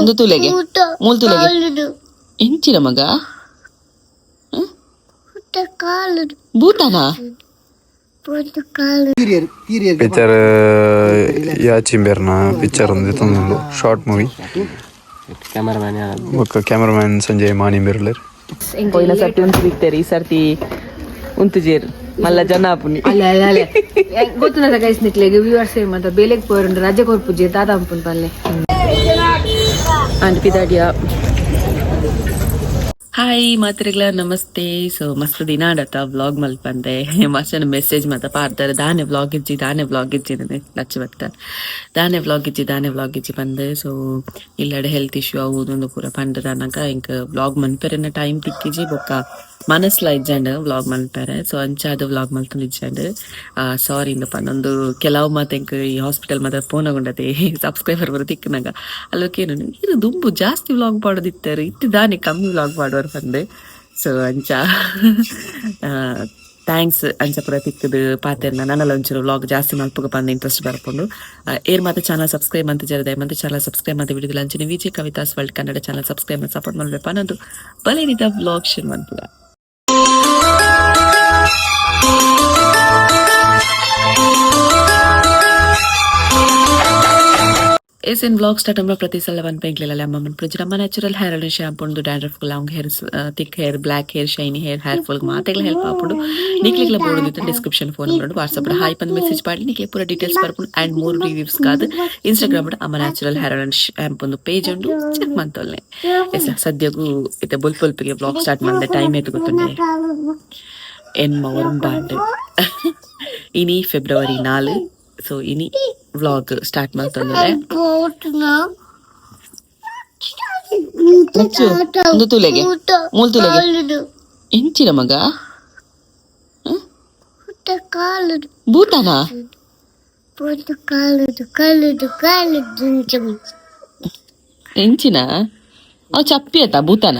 ಒಂದು ತುಲೆಗೆ ಮೂಲ್ ತುಲೆಗೆ ಎಂಚಿನ ಮಗ? ಭೂತಾನ? ಪಿಕ್ಚರ್ ಯಾಚಿಂಬೇರ್ನ ಪಿಕ್ಚರ್ ಒಂದು ತಂದೊಂದು ಶಾರ್ಟ್ ಮೂವಿ. ಬೊಕ್ಕ ಕ್ಯಾಮರಾಮ್ಯಾನ್ ಸಂಜಯ್ ಮಾನಿಂಬೇರ್ಲೆರ್. ಪೋಯಿನ ಸರ್ತಿ ಉಂತು ಬಿತ್ತೇರಿ, ಈ ಸರ್ತಿ ಉಂತುಜೇರು, ಮಲ್ಲ ಜನ ಆಪುನಿ. ಅಲ್ಲ ಅಲ್ಲ ಅಲ್ಲ, ಗೊತ್ತುನ ಗೈಸ್ ನಿಕ್ಲೆಗ್ ವ್ಯೂವರ್ಸ್ ಮಾತ ಬೇಲೆಗ್ ಪೋರುಂಡು, ರಜೆ ಕೊರ್ಪುಜಿ, ದಾದ ಅಂಪುನ್ ಪಲ್ಲೆ. ಅಂಡ್ ಪಿದಾಡಿಯ. ಹಾಯ್ ಮಾತ್ರೆಗಳ, ನಮಸ್ತೆ. ಸೊ ಮಸ್ತ್ ದಿನ ಆಡತ್ತ ವ್ಲಾಗ್ ಮಲ್ಪಂದೆ. ಮಸ್ತ್ ಮೆಸೇಜ್ ಮಾತ ಪಾಡ್ತಾರೆ, ದಾನೆ ವ್ಲಾಗ್ ಇಜ್ಜಿ, ದಾನೆ ವ್ಲಾಗ್ ಇಜ್ಜಿ, ಲಚ್ಚ ಬತ್ತ, ದಾನೆ ವ್ಲಾಗ್ ಇಜ್ಜಿ, ದಾನೆ ವ್ಲಾಗ್ ಇಜ್ಜಿ ಪಂದ್. ಸೊ ಇಲ್ಲಡೆ ಹೆಲ್ತ್ ಇಶ್ಯೂ ಅವು ಒಂದು ಪೂರ ಪಂಡದಾನಗ ಇಂಕ್ ವ್ಲಾಗ್ ಮನ್ಪೆರೆನ ಟೈಮ್ ತಿಕ್ಕಿಜಿ, ಬೊಕ್ಕ ಮನಸ್ಲ ಇಜ್ಜಂಡ್ ವ್ಲಾಗ್ ಮನ್ಪೆರೆ. ಸೊ ಅಂಚಾದ ವ್ಲಾಗ್ ಮಲ್ತೊಂದು ಇಜ್ಜಂಡ್, ಸಾರಿ ಇಂದ ಪನ್ನೊಂದು. ಕೆಲವು ಮಾತ ಎಂಕ್ ಈ ಹಾಸ್ಪಿಟಲ್ ಮಾತ ಪೋನಗುಂಡತೆ ಸಬ್ಸ್ಕ್ರೈಬರ್ ಬರ ತಿಕ್ಕನಾಗ ಅಲ್ಲೋಕೇನು ನೀರು ದುಂಬು ಜಾಸ್ತಿ ವ್ಲಾಗ್ ಮಾಡೋದಿತ್ತಾರೆ, ಇತ್ತು ದಾನೆ ಕಮ್ಮಿ ವ್ಲಾಗ್ ಮಾಡೋರು ಪಂದೆ. ಸೊ ಅಂಚ thanks, ಅಂಚ ಪೂರ ತಿಕ್ಕದು ಪಾತೆರ್ನ ನನಲ ಒಂಚೂರು ವ್ಲಾಗ್ ಜಾಸ್ತಿ ಮಲ್ಪುಗ ಪಂದ್ ಇಂಟ್ರೆಸ್ಟ್ ಬರ್ಪುಂಡು. ಏರ್ ಮಾತ ಚಾನಲ್ ಸಬ್ಸ್ಕ್ರೈಬ್ ಅಂತ ಜರದೆ ಮತ್ತೆ ಚಾನಲ್ ಸಬ್ಸ್ಕ್ರೈಬ್ ಅಂತ ವಿಡಿಯೋದಲ್ಲಿ ಅಂಚನೆ Vijay Kavitha's world Kannada channel subscribe ಮಾಡಿ ಸಪೋರ್ಟ್ ಮಾಡ್ಬೇಕು ಅನ್ನೋದು. ಬಲೇನಿದ ವ್ಲಾಗ್ ಶುರು ಮನ್ಪುಗ. ಎಸ್ ಇನ್ ವ್ಲಾಗ್ ಸ್ಟಾರ್ಟ್ ಅಂದ್ರೆ ಪ್ರತಿ ಸಲ ಒನ್ ಪೆಂಕ್ಲೆಲ್ಲ ಅಮ್ಮ ಮನ್ಪುಜಿ. ನಮ್ಮ ನ್ಯಾಚುರಲ್ ಹೇರ್ ಆಯಿಲ್ ಶಾಂಪೂ ಉಂಡು. Dandruff, long hair, thick hair, black hair, shiny hair, hair fall ಮಾತೆಗ್ಲ help ಆಪುಂಡು. ನಿಕ್ಲೆಗ್ಲ ಬೋಡು description phone number, WhatsApp hi ಪಂದ್ ಮೆಸೇಜ್ ಪಾಡಿ, ನಿಕ್ಲೆ ಪೂರ ಡೀಟೇಲ್ಸ್ ಬರ್ಪುಂಡು. ಅಂಡ್ ಮೋರ್ ರಿವ್ಯೂಸ್ ಕಾದ್ ಇನ್ಸ್ಟಾಗ್ರಾಮ್ ಅಮ್ಮ ನ್ಯಾಚುರಲ್ ಹೇರ್ ಆಯಿಲ್ ಶಾಂಪೂ ಒಂದು ಪೇಜ್ ಉಂಡು, ಚೆಕ್ ಮಂತೊಲ್ನೆ. ಎಸ್, ಸದ್ಯಗೂ ಇತ್ತೆ ಬೊಲ್ಪೊಲ್ಪಿಗೆ ವ್ಲಾಗ್ ಸ್ಟಾರ್ಟ್ ಮಾಡಿದೆ. ಟೈಮ್ ಏತು ಗೊತ್ತುಂಡೆ? ಎನ್ಮ ಒರಂಬಾಂಡ್. ಇನಿ ಫೆಬ್ರವರಿ 4. ಸೊ ಇನಿ ವ್ಲಾಗ್ ಸ್ಟಾರ್ಟ್ ಮಾಡ್ತಂದ್ರೆ ಒಂದು ತುಲೆಗೆ ಮೂಲ್ ತುಲೆಗೆ ಎಂಚಿನ ಮಗ? ಭೂತಾನ? ಎಂಚಿನ ಅವು ಚಪ್ಪಿ ಆತ? ಭೂತಾನ?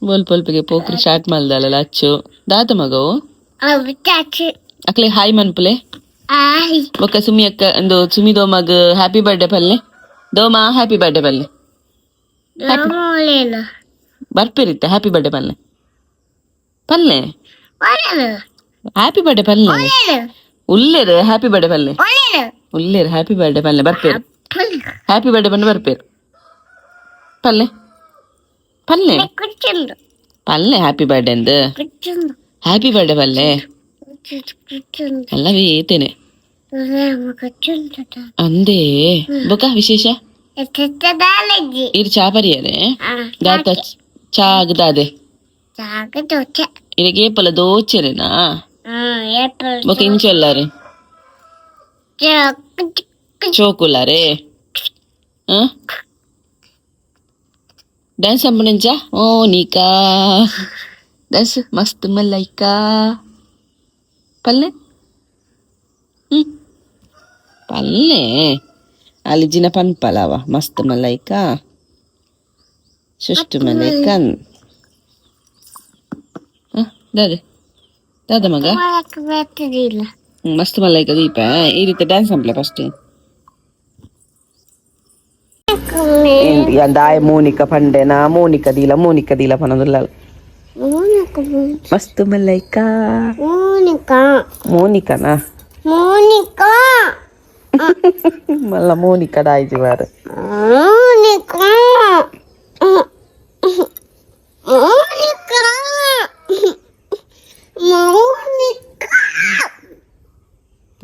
ಬೋಲ್ ಪೊಲ್ಪಿಗೆ ಪೋಕ್ರಿ ಸ್ಟಾರ್ಟ್ ಮಾಡ್ದಲ್ಲ ಅಚ್ಚು. ದಾದ ಮಗವು? ಅಕ್ಲೆ ಹಾಯ್ ಮನ್ಪುಲೆ. ಬೊಕ್ಕ ಸುಮಿ ಅಕ್ಕ ಒಂದು ಸುಮಿ ದೋಮಗ್ ಹ್ಯಾಪಿ ಬರ್ಡೇ ಪಲ್ಲೆ. ದೋಮಾ, ಹ್ಯಾಪಿ ಬರ್ಡೇ ಪಲ್ಲೆ. ಬರ್ಪೇರಿತ್ತ? ಹ್ಯಾಪಿ ಬರ್ಡೇ ಪಲ್ಲೆ, ಪಲ್ಲೆ. ಹ್ಯಾಪಿ ಬರ್ಡೇ ಪಲ್ಲೆ. ಉಲ್ಲೇರು ಹ್ಯಾಪಿ ಬರ್ಡೇ ಪಲ್ಲೆ. ಉಲ್ಲೇರು ಹ್ಯಾಪಿ ಬರ್ಡೇ ಪಲ್ಲೆ. ಬರ್ಪೇರು ಹ್ಯಾಪಿ ಬರ್ಡೇ ಬಂದು ಬರ್ಪೇರು. ಪಲ್ಲೆ ಪಲ್ಲೆ ಪಲ್ಲೆ ಹ್ಯಾಪಿ ಬರ್ಡೇ ಅಂದ್. ಹ್ಯಾಪಿ ಬರ್ಡೇ ಪಲ್ಲೆ. ಅಲ್ಲ ವೇತೇನೆ ಅಂದೇ. ಬೊಕ ವಿಶೇಷ? ಇರು ಚಾ ಪರಿಯರೆ. ದಾತ ಚಾ ಆಗದಾದೆ? ಇರಗೆ ಏಪಲ ದೋಚೆರೆನಾ? ಬೊಕ ಇಂಚೊಲ್ಲಾರೆ ಚೋಕುಲಾರೆ? ಡ್ಯಾನ್ಸ್ ಅಂಬುನೆಂಚ? ಮೋನಿಕಾ ಡ್ಯಾನ್ಸ್ ಮಸ್ತ್ ಮಲ್ಲೈಕಾ ಪಲ್ಲೆ. ಹ್ಮ್ ಪಲ್ಲೆ ಅಲಿಜಿನ ಪನ್ಪಲವ ಮಸ್ತ್ ಮಲ್ಲೈಕಾ ಸುಷ್ಟು ಮಲ್ಲೈಕಾ. ದಾದೆ ದಾದ ಮಗ? ಮಸ್ತ್ ಮಲ್ಲೈಕ ದೀಪ. ಈ ರೀತಿ ಡ್ಯಾನ್ಸ್ ಅಂಪ್ಲೆ ಫಸ್ಟ್. ದಾಯ ಮೋನಿಕಾ ಪಂಡೆನಾ? ಮೋನಿಕಾ ದೀಲ, ಮೋನಿಕಾ ದೀಲ ಪನೊಂದುಲ್ಲ. ಮಸ್ತ್ ಮಲ್ಲೈಕಾ ಮೋನಿಕಾನಾ? ಮಲ್ಲ ಮೋನಿಕಾ ದಾಯ್ಜಿ ಬಾರ.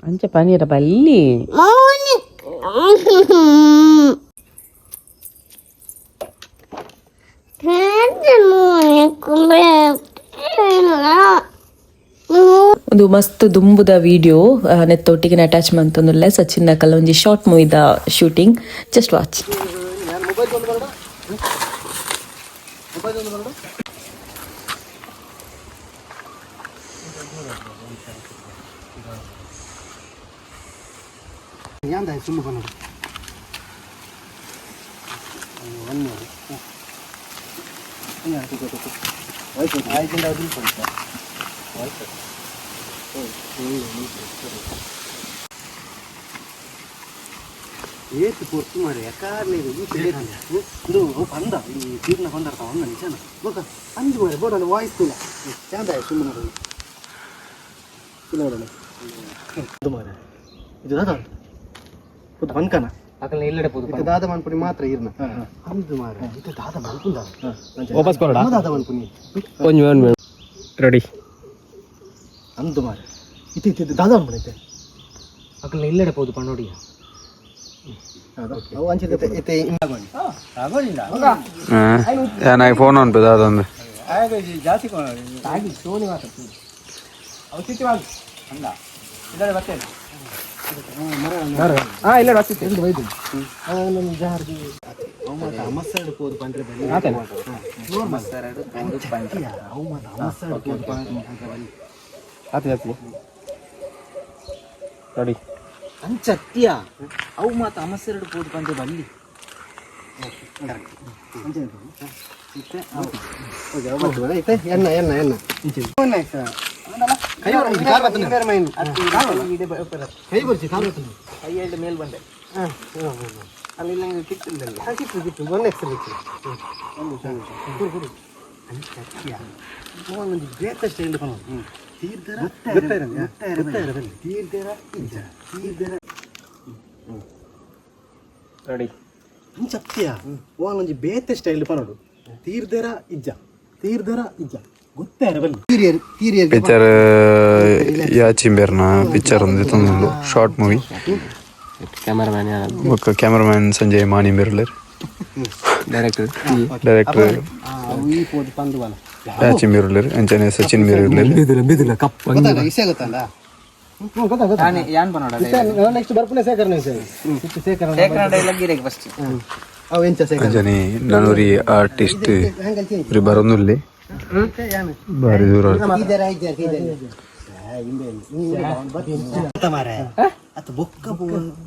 ಅಂಚ ಪನೀರ ಬಲ್ಲಿ. ಒಂದು ಮಸ್ತ್ ದುಂಬುದ ವಿಡಿಯೋ ನೆತ್ತೊಟ್ಟಿಗೆ ಅಟ್ಯಾಚ್ ಮಂತೊಂದುಲ್ಲೆ. ಸಚಿನ್ ನಕಲ್ ಒಂಜಿ ಶಾರ್ಟ್ ಮೂವಿದ ಶೂಟಿಂಗ್. Just watch. ಏತ್ ಪೊರ್ತು ಮಾರೆ ಎಕಾರ್ಲೆ ಇಂದು ಪಂದ ಈ ತೀರ್ನ ಪಂದರ್ತ ಒಂದ ನಿಜನ ಬೊಕ ಅಂಜು ಮಾರೆ ಬೋಡಲ್ಲ ವಾಯ್ಸ್ ತುಲ ಚಾಂದಾಯ ಸುಮ್ಮನೆ ನೋಡೋಣ ಸುಮ್ಮನೆ ನೋಡೋಣ ಇದು ಮಾರೆ ಇದು ದಾದ ಪುತ್ತ ಪನ್ಕನ ಅಕಲ್ನ ಇಲ್ಲಡೆ ಪೋದು ಇದು ದಾದ ಮನ್ಪುನಿ ಮಾತ್ರ ಇರ್ನ ಅಂದು ಮಾರೆ ಇದು ದಾದ ಮನ್ಪುಂದ ವಾಪಸ್ ಕೊರಡ ದಾದ ಮನ್ಪುನಿ ಒಂಜಿ ಒನ್ ರೆಡಿ ಅಂದು ಮಾರೆ ಇದು ಇದು ದಾದ ಮನ್ಪುನಿ ಐತೆ ಅಕಲ್ನ ಇಲ್ಲಡೆ ಪೋದು ಪಣ್ಣೋಡಿ ಅವು ಅಂಚಿದ ಇತ್ತೆ ಯಾನಾಗಿ ಫೋನ್ ಉಂಟು ದಾದೊಂದು ಹಾ ಇಲ್ಲಡೆ ವಸ್ತಿತ್ತು ಅಮಸ್ಸಾಡು ಪೋದು ಪಂಡ್ರೆ ಬಲ್ಲಿ ಅವು ಮಾತ ಅಮಸ್ಸಾಡು ಪೋದು ಪಂಡ್ರೆ ಬಲ್ಲಿ ಆತು ಜಾಸ್ತಿ ರೆಡಿ ಅಂಚತ್ಯ ಅವು ಮಾತ ಅಮಸೆರಡು ಪೋದು ಪಂಡೆ ಬಲ್ಲಿ ಐತೆ ಎನ್ನ ಎನ್ನ ಎನ್ನ ಕೈ ಬರ್ಚಿ ಕಾರ್ ಬರ್ತದೆ ಕೈಯಲ್ಲಿ ಮೇಲ್ ಬಂದೆ ಅಲ್ಲಿ ನಂಗೆ ಕಿತ್ತಿಲ್ಲ ಕಿತ್ತು ಕಿತ್ತು ಒನ್ ಎಕ್ಸೆಲ್ ಇತ್ತು ಕುರು ಕುರು ಒಂಜಿ ಬೇತ ಸ್ಟೈಲ್ ಪನೋ ತೀರ್ದರ ಗೊತ್ತಾಯಿರ ತೀರ್ದರ ಇಜ್ಜ ತೀರ್ದರ ರೆಡಿ ಅಂಚತ್ಯ ಒಂಜಿ ಬೇತೆ ಸ್ಟೈಲ್ ಪನೋಡು ತೀರ್ದರ ಇಜ್ಜ ತೀರ್ದರ ಇಜ್ಜ ಗೊತ್ತಾಯಿರ ಬಲ್ಲಿ ತೀರಿಯರ್ ತೀರಿಯರ್ ಪಿಕ್ಚರ್ ಯಾಚಿಂಬೇರ್ನ ಪಿಕ್ಚರ್ ಒಂದು ತಂದು short movie cameraman ಬೊಕ್ಕ ಕ್ಯಾಮರಾಮ್ಯಾನ್ ಸಂಜಯ್ ಮಾಣಿ ಬೇರ್ಲರ್ ಡೈರೆಕ್ಟರ್ ಡೈರೆಕ್ಟರ್ ಈ ಪೋದು ಪಂದು ಬಲ ಯಾಚಿ ಮೀರುಲೇರ್ ಅಂಚನೆ ಸಚಿನ್ ಮೀರುಲೇರ್ ಬಿದಿಲ್ಲ ಕಪ್ ಗೊತ್ತಾಗ ಇಸೆ ಗೊತ್ತಲ್ಲ ಯಾನ್ ಯಾನ್ ಪನೋಡ ನೆಕ್ಸ್ಟ್ ಬರ್ಪುನೆ ಸೇಕರಣ ಇಸೆ ಸೇಕರಣ ಶೇಖರಣ ಡೈಲಾಗ್ ಇರೇಗ್ ಫಸ್ಟ್ ಅವು ಎಂಚ ಸೇಕರಣ ಅಂಚನೆ ನನೂರಿ ಆರ್ಟಿಸ್ಟ್ ಇವ್ರು ಬರೋನುಲ್ಲೆ ಬಾರಿ ದೂರ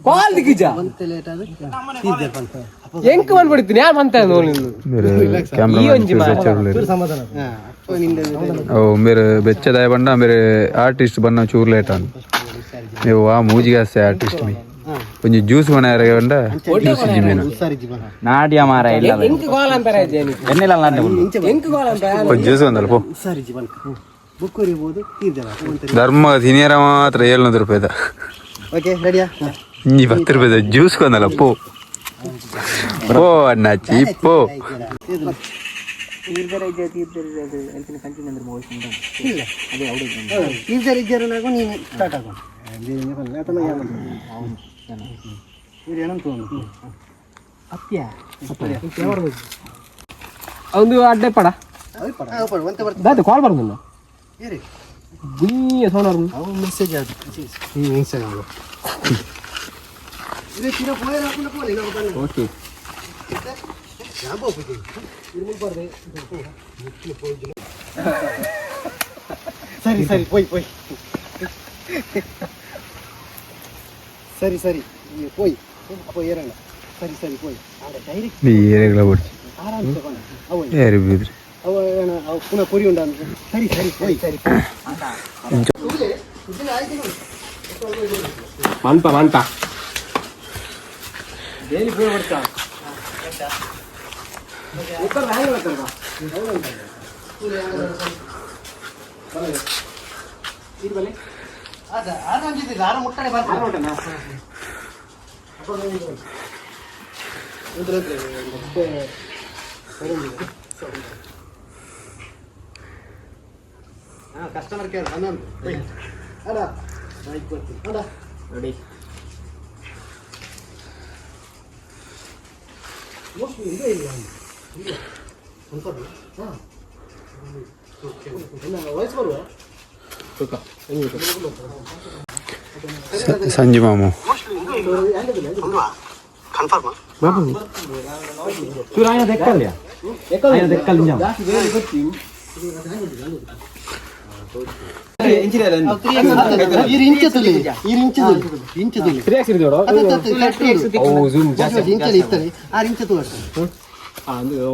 ಕಾಲ್ ದಿಕ್ಕಿಜ ಎಂಕ್ ಬಂದ್ಬಿಡ್ತೀನಿ ಯಾರು ಬಂತ ಬೇರೆ ಕ್ಯಾಮ್ರಾಮನ್ ಓ ಬೇರೆ ಬೆಚ್ಚದಾಯ ಬಣ್ಣ ಬೇರೆ ಆರ್ಟಿಸ್ಟ್ ಬಣ್ಣ ಚೂರು ಲೇಟ್ ಆನ್ ನೀವು ಆ ಮೂಜಿಗಾಸ್ತೆ ಆರ್ಟಿಸ್ಟ್ ಮೀ ಒಂಜಿ ಜ್ಯೂಸ್ ಬಣ್ಣ ಬಂಡ ಜ್ಯೂಸ್ ಜಿಮೇನ ನಾಡ್ಯ ಮಾರ ಇಲ್ಲ ಎಂಕ್ ಕಾಲ್ ಅಂತಾರೆ ಎನ್ನಿಲ್ಲ ಎಂಕ್ ಕಾಲ್ ಅಂತ ಒಂಜಿ ಜ್ಯೂಸ್ ಒಂದಲ್ಲ ಪೋ ಬುಕ್ ಬರೀಬೋದು ತೀರ್ದರ ಧರ್ಮ ತಿನಿಯರ ಮಾತ್ರ 700 ರೂಪಾಯಿದ ಓಕೆ ರೆಡಿಯಾ ಇಂಜಿ 10 ರೂಪಾಯಿದ ಜ್ಯೂಸ್ ಕೊಂದಲ್ಲ ಪೋ ಪೋ ಅಣ್ಣಾಚಿ ಪೋ ತೀರ್ದರ ಇಜ್ಜರನಾಗು ನೀನು ಸ್ಟಾರ್ಟ್ ಆಗೋ ಒಂದು ಅಡ್ಡೆ ಪಡ ದಾದ ಕಾಲ್ ಬರ್ದಲ್ಲ ಗುಯ್ಯ ಸೌಂಡ್ ಬರ್ದು ಅವು ಮೆಸೇಜ್ ಅದು ಇನ್ಸ್ಟಾಗ್ರಾಮ್ ಓಕೆ ಸರಿ ಸರಿ ಪೋಯ್ ಪೋಯ್ ಸರಿ ಸರಿ ಪೋಯ್ ಪೋಯ್ ಏರಣ್ಣ ಸರಿ ಸರಿ ಪೋಯ್ ಆಡ ಡೈರೆಕ್ಟ್ ಈ ಏರಿಯಾಗಳ ಬಿಡ್ಸಿ ಆರಾಮ್ಸೆ ಬಣ್ಣ ಅವು ಏರಿ ಬೀದ್ರಿ ಅವ ಏನ ಅವು ಪುನಃ ಪುರಿ ಉಂಡ ಸರಿ ಸರಿ ಪೋಯ್ ಸರಿ ಮನ್ಪ ಮನ್ಪ ಕಸ್ಟಮರ್ ಕೇರ್ ಬಂದ ಅಡ ಬೈಕ್ ಕೊಡ್ತೀನಿ ಅಡ ರೆಡಿ ಸಂಜು ಮಾಮು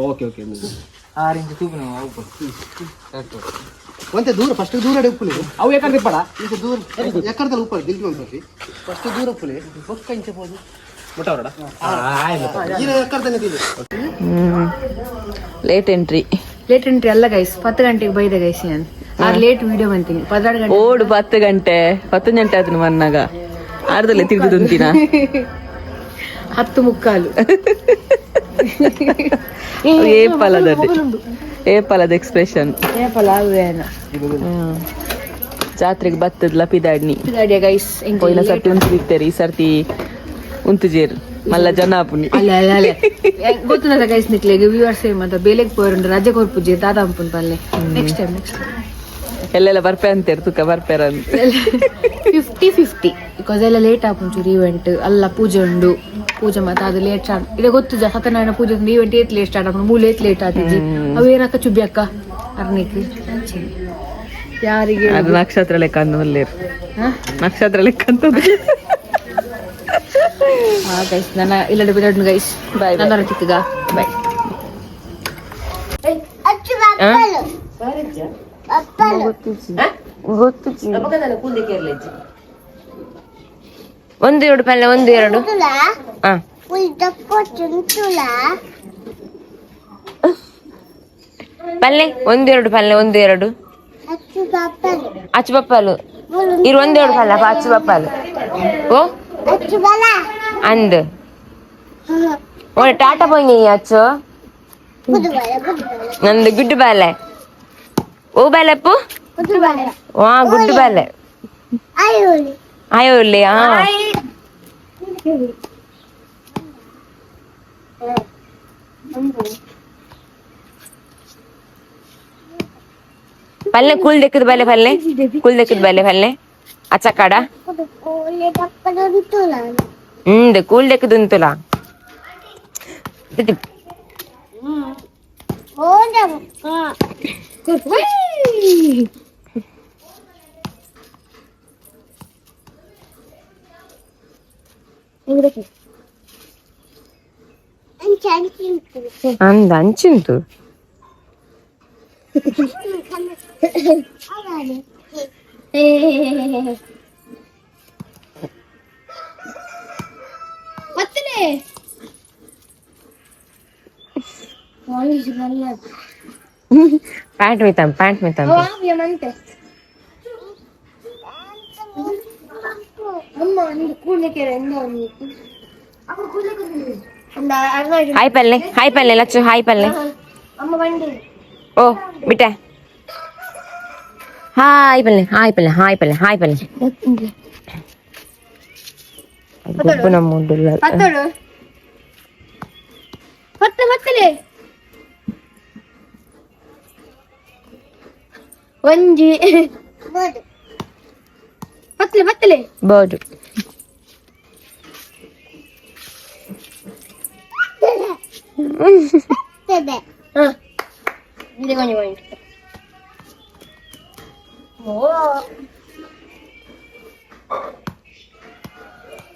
ಓಕೆ ಓಕೆ ಆರಿಂಚು ತೂಪಿನ ಅವು ಒಂತೆ ದೂರ ಫಸ್ಟ್ ದೂರ ಉಪ್ಪುಲೆ ಅವು ಯಾಕಂದ್ರೆ ಪಡ ಇಂಚ ದೂರ ಎಕ್ಕಡದಲ್ಲಿ ಉಪ್ಪು ದಿಲ್ಪಿ ಉಂಟು ಫಸ್ಟ್ ದೂರ ಉಪ್ಪುಲೆ ಬೊಕ್ಕ ಇಂಚ ಪೋದು Late entry. Late entry ಅಲ್ಲ guys, 10 ಗಂಟೆಗೆ ಬೈದ ಗೈಸ್ ನಾನು. ಆರು ಲೇಟ್ ವಿಡಿಯೋ ಬಂತೀನಿ 12 ಗಂಟೆ. ಓಡು 10 ಗಂಟೆ, 10 ಗಂಟೆ ಆತನು ಮನ್ನಾಗ ಆರ್ದಲ್ಲೇ ತಿರುಗುದುಂತಿನ. 10:45. ಏ ಪಲದ, ಏ ಪಲದ ಎಕ್ಸ್ಪ್ರೆಷನ್. ಜಾತ್ರೆಗೆ ಬತ್ತದ್ಲ ಪಿದಾಡ್ನಿ. ಗೈಸ್. ಪೋಯಿನ ಸರ್ತಿ ಉಂತು ಬಿತ್ತೇರಿ, ಈ ಸರ್ತಿ ಉಂತುಜೇರು ಮಲ್ಲ ಜನ ಆಪುನಿ. ಅಲ್ಲ ಅಲ್ಲ ಅಲ್ಲ, ಗೊತ್ತುನದ ಗೈಸ್ ನಿಕ್ಲೆಗ್ ವ್ಯೂವರ್ಸ್ ಮತ್ತೆ ಬೇಲೆಗ್ ಪೋರುಂಡು ರಜೆ ಕೊರ್ಪುಜಿ ದಾದ ಅಂಪುನ್ ಪಲ್ಲೆ. Next time, next. ಎಲ್ಲೆಲ್ಲ ಬರ್ಪೆ ಅಂತೇರು ತುಕ ಬರ್ಪೆರ ಅಂತ. 50-50 because ಎಲ್ಲ ಲೇಟ್ ಆಪುಂಚೂರು ಈವೆಂಟ್ ಅಲ್ಲ ಪೂಜೆ ಉಂಡು, ಪೂಜೆ ಮತ್ತೆ ಅದು ಲೇಟ್ ಸ್ಟಾರ್ಟ್ ಇದೆ ಗೊತ್ತು. ಸತ್ಯನಾರಾಯಣ ಪೂಜೆ ಈವೆಂಟ್ ಏತ್ ಲೇಟ್ ಸ್ಟಾರ್ಟ್ ಆಪುಂಡು, ಮೂಲು ಏತ್ ಲೇಟ್ ಆತಿಜಿ. ಅವು ಏನಕ್ಕ ಚುಬ್ಬಿ ಅಕ್ಕ ಅರ್ನಿಕ್ ಯಾರಿಗೆ? ಅದು ನಕ್ಷತ್ರ ಲೆಕ್ಕ ಅಂದು ಒಲ್ಲೇರು. ನಕ್ಷತ್ರ ಲೆಕ್ಕ ಅಂತ. ಹಾ ಗೈಸ್, ನನ್ನ ಇಲ್ಲ ಬಿಡೋಣ ಗೈಸ್. ಬಾಯ್. ನನ್ನ ತಿಕ್ಕಗ ಬಾಯ್. ಒಂದು ಎರಡು ಪಲ್ಯ, ಒಂದು ಎರಡು. ಹಾ ಪಲ್ಲೆ, ಒಂದು ಎರಡು ಪಲ್ಯ, ಒಂದು ಎರಡು ಅಚ್ಚು ಬಪ್ಪಲು ಇರು, ಒಂದೆರಡು ಪಲ್ಯ ಅಚ್ಚು ಬಪ್ಪಲು. ಓ ಅಂದ್ ಓ ಟಾಟಾ ಪೋಯಿ ಅಚ್ಚು ನಂದು ಗುಡ್ಡು ಬಾಲೆ. ಓ ಬಾಲೆಪ್ಪು ವಾ ಗುಡ್ಡು ಬಾಲೆ ಆಯೋಲಿ. ಹಾ ಪಲ್ಲೆ ಕೂಲ್ ದೆಕ್ಕದ ಬಾಲೆ, ಪಲ್ಲೆ ಕೂಲ್ ದೆಕ್ಕದ ಬಾಲೆ, ಪಲ್ಲೆ ಅಚ್ಚ ಕಾಡ. ಕೂಲ್ ದೆಕ್ಕದ ಉಂತುಲ. ಅಂದ ಅಂಚಿಂತು. ಪ್ಯಾಂಟ್ ಮಿತಾಂ, ಪ್ಯಾಂಟ್ ಮಿತಾಂ. ಹಾಯ್ ಪಲ್ಲೆ, ಹಾಯ್ ಪಲ್ಲೆ ಲಚ್ಚು, ಹಾಯ್ ಪಲ್ಲೆ. ಓ ಬಿಟ್ಟೆ. ಹಾಯ್ ಪಲ್ಲೆ, ಹಾಯ್ ಪಲ್ಲೆ, ಹಾಯ್ ಪಲ್ಲೆ, ಹಾಯ್ ಪಲ್ಲೆ. ಗೊಬ್ಬು ನಮ್ಮ ಒಂಜಿ ಪತ್ಲೆ ಪತ್ಲೆ ಬರ್ಡ್.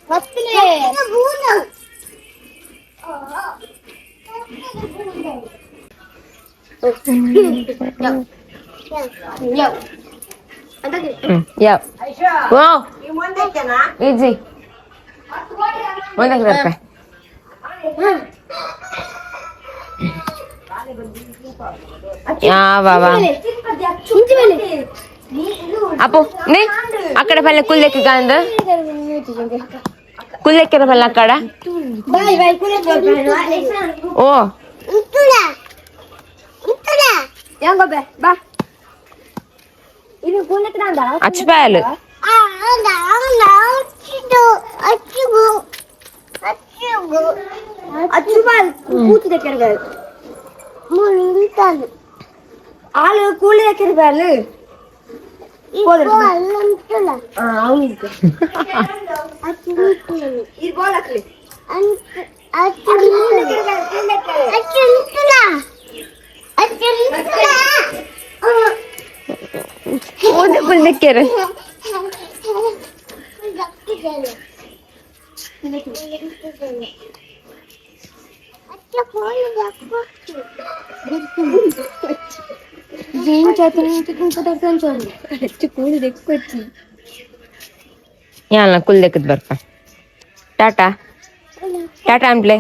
ಪತ್ಲೆ ಯಾವ ಓ ಈಜಿ ಒಂದಕ್ಕೆ ಬರ್ಪ. ಯಾವ ಅಪ್ಪು ನೇ ಅಕ್ಕಡ ಪಲ್ಲೆ ಕುಲ್ಲೆಕ್ಕಿ ಗಾಂದ ಕುಲ್ಲೆಕ್ಕಿರ ಪಲ್ಲೆ ಅಕ್ಕಡ. ಓ ಅಚ್ಚಪಾಯಲು. ಆಳು ಕೂಲಿ ಹಾಕಿರ್ಬಾಲು. ಓದೆ ಕುಲ್ಲೆಕ್ಕಿರ. ಯಾಲ ಕುಲ್ಲೆಕ್ಕದ್ ಬರ್ಪ. ಟಾಟಾ. Tata ಅನ್ಪ್ಲೆ.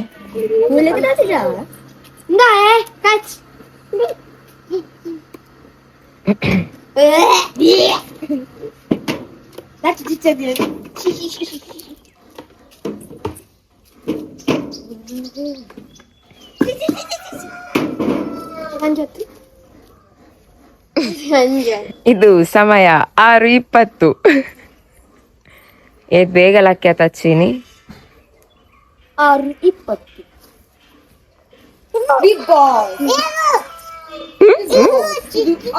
ಇದು ಸಮಯ 6:20. ಏತ್ ಬೇಗ ಲಕ್ಕಿ ತಚ್ಚಿನಿ. 6:20. Big boss.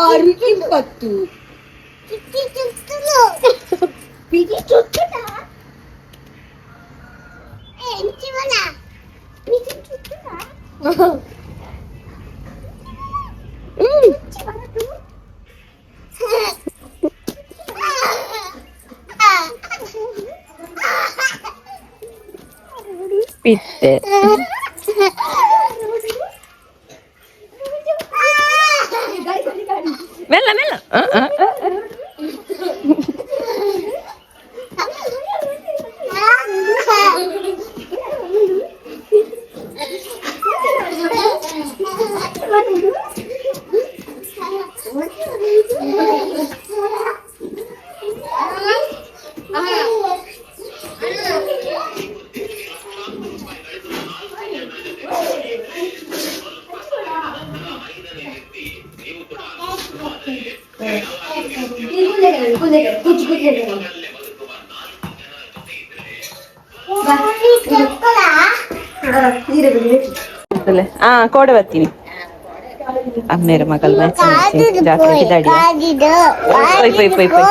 6:20. ಪಿತ್ತೆ. ಮೆಲ್ಲ ಮೆಲ್ಲ. ಕೋಡೆ ಬರ್ತೀನಿ. ಅಮ್ಮೇರ ಮಗಲ್ ಜಾತ್ರೆ ಪೊಯ್ ಪೊಯ್ ಪೊಯ್ ಪೊಯ್.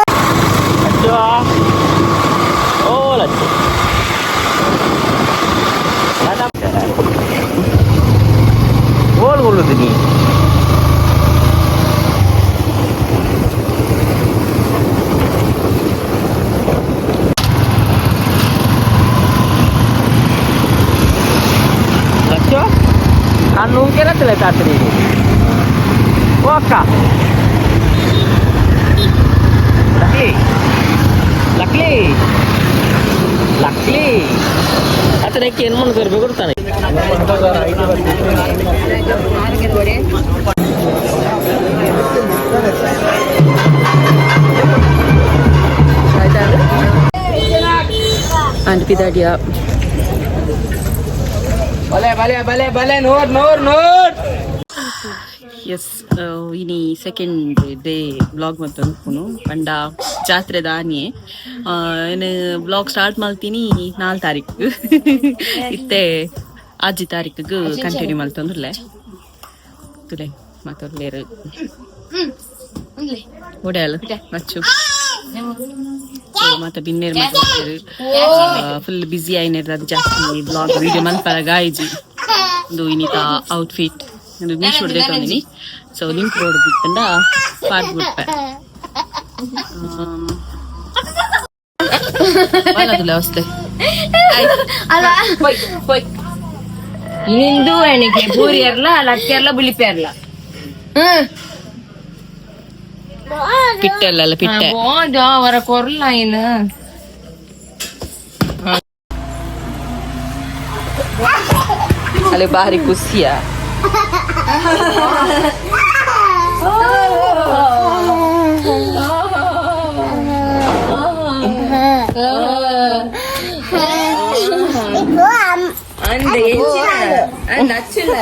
ಓಲ್ ಕೊಲ್ಲುತ್ತೀನಿ. ಲಚ್ಚು ನಾನು ನುಂಕೆರತ್ತಲೆ ತಾತ್ರಿ. ಓ ಅಕ್ಕ, ಲಕ್ಲಿ ಲಕ್ಲಿ ಲಕ್ಲಿ ಅತನಕ್ಕೆ ಏನು ಮಣ್ಣು ಕೊಡ್ತಾನೆ. ಅಂಡ್ ಪಿದಾಡಿಯ. ಬಲೆ ಬಲೆ ಬಲೆ ಬಲೆ ನೂರ್ ನೂರ್ ನೂರ್. ಎಸ್, ಇನಿ second day blog ಮತ್ತೊಂದು ಪಂಡ ಜಾತ್ರೆ ದಾನಿಯೇ ಏನು ಬ್ಲಾಗ್ ಸ್ಟಾರ್ಟ್ ಮಾಡ್ತೀನಿ 4 ತಾರೀಕು, ಇತ್ತೆ ಅಜ್ಜಿ ತಾರೀಕಿಗೆ ಕಂಟಿನ್ಯೂ ಮಲ್ತೊಂದುಲ್ಲೆ. ತುಲೆ ಮಾತೊರ್ಲೇರು ಒಡೆಯಲ್ಲ ಮಚ್ಚು ಮಾತ ಬಿನ್ನೇರು ಮಾತಾಡ್ತಾರೆ. ಫುಲ್ ಬ್ಯುಸಿ ಆಯ್ನೇರು, ಅದು ಜಾಸ್ತಿ ಬ್ಲಾಗ್ ವಿಡಿಯೋ ಮಲ್ಪರ ಗಾಯ್ಜಿ. ಒಂದು ಇನ್ನಿತ ಔಟ್ಫಿಟ್ ಮೀಶೋ ತಂದಿನಿ. ಸೊ ಲಿಂಕ್ ರೋಡ್ ಬಿಟ್ಟಂಡ ಪಾರ್ಕ್ ಬಿಟ್ಪೆ ಅವಸ್ಥೆ. ನಿಂದು ಎಣಿಕೆ ಪೂರಿ ಇರ್ಲ, ಲಕ್ಕಿ ಇರ್ಲ, ಬುಲಿಪೆ ಇರ್ಲ. ಪಿಟ್ಟೆ ಅಲ್ಲ, ಪಿಟ್ಟೆ. ಅವರ ಕೊರ್ಲ ಇನ್ನು. ಅಲ್ಲಿ ಬಾರಿ ಖುಷಿಯ. ಅಂದ ಅಂದ ಅಚ್ಚುಲ್ಲ.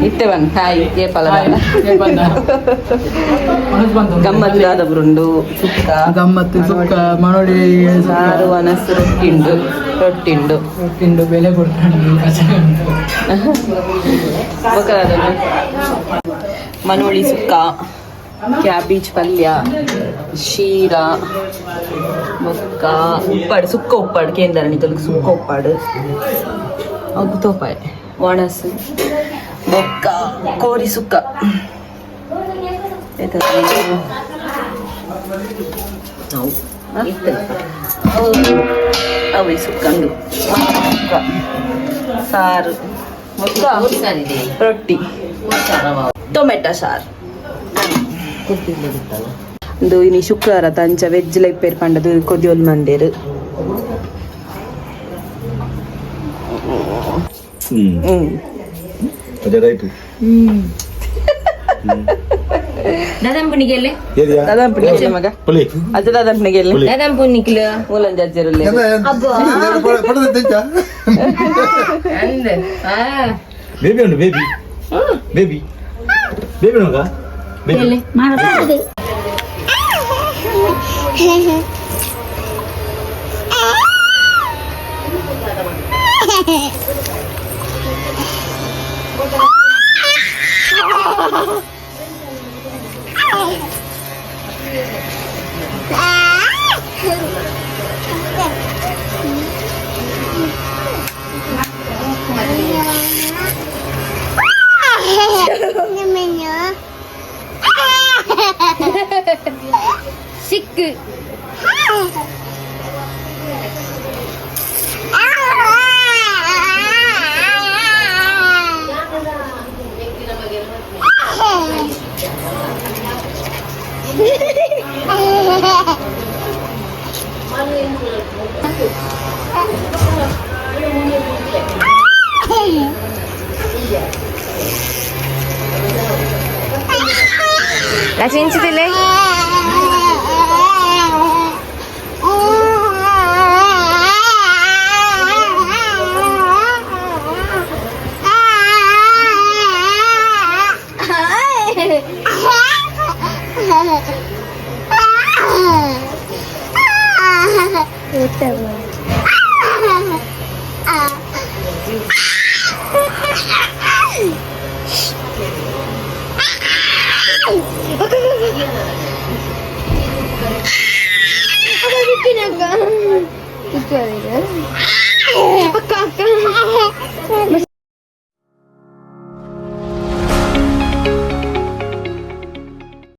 ಇತ್ತೆ ಬನ್ ಹಾಯ್ ಏಪಲ ಗಮ್ಮತ್ತು ದಾದ ಸುಕ್ಕ. ಗಮ್ಮತ್ತು ಸುಕ್ಕ ಮನೋಡಿ. ಸಾರು ಅನಸು ರೊಟ್ಟಿಂಡು ರೊಟ್ಟಿಂಡು. ರೊಟ್ಟಿಂಡು ಬೆಲೆ ಕೊಡ್ತಾನೆ. ಮನೋಳಿ ಸುಕ್ಕ, ಕ್ಯಾಬೇಜ್ ಪಲ್ಯ, ಶೀರಾ, ಬೊಕ್ಕ ಉಪ್ಪಾಡು, ಸುಕ್ಕ ಉಪ್ಪಾಡು ಕೇಂದ್ರ ನಿಕಲ್ಗೆ ಸುಕ್ಕ ಉಪ್ಪಾಡು ಅವು ತೋಪಾಯ್ ಒಣಸು ಬೊಕ್ಕ ಕೋರಿ ಸುಕ್ಕ. ಅವು ಸುಕ್ಕಂದು ಸುಕ್ಕ ಸಾರು ಬೊಕ್ಕ ರೊಟ್ಟಿ, ಟೊಮೆಟೊ ಸಾರು. ಒಂದು ಇನಿ ಶುಕ್ರವಾರ ತಂಚ ವೆಜ್ ಲೈಪೇರ್ ಪಂಡದು ಕೊದಿಯೋಲ್ ಮಂದೇರು. ದಾದಂಪುನಿಗೆಲ್ಲೆ. ದಾದಂಪುನಿಗೆ ಮಗ ಅಜ್ಜ ದಾದಂಪುನಿಗೆ. ದಾದಂಪುನಿಕ್ಲು. ಮೂಲಂಜ ಅಜ್ಜರುಲ್ಲೆ. ಅಂದ್ ಆ. ಬೇಬಿ ಉಂಟು, ಬೇಬಿ ಬೇಬಿ ಬೇಬಿ ಮಗ ಬೇಬಿ. ಸಿಕ್ಕು. ರಚಿಂಚಿತಿಲೆ.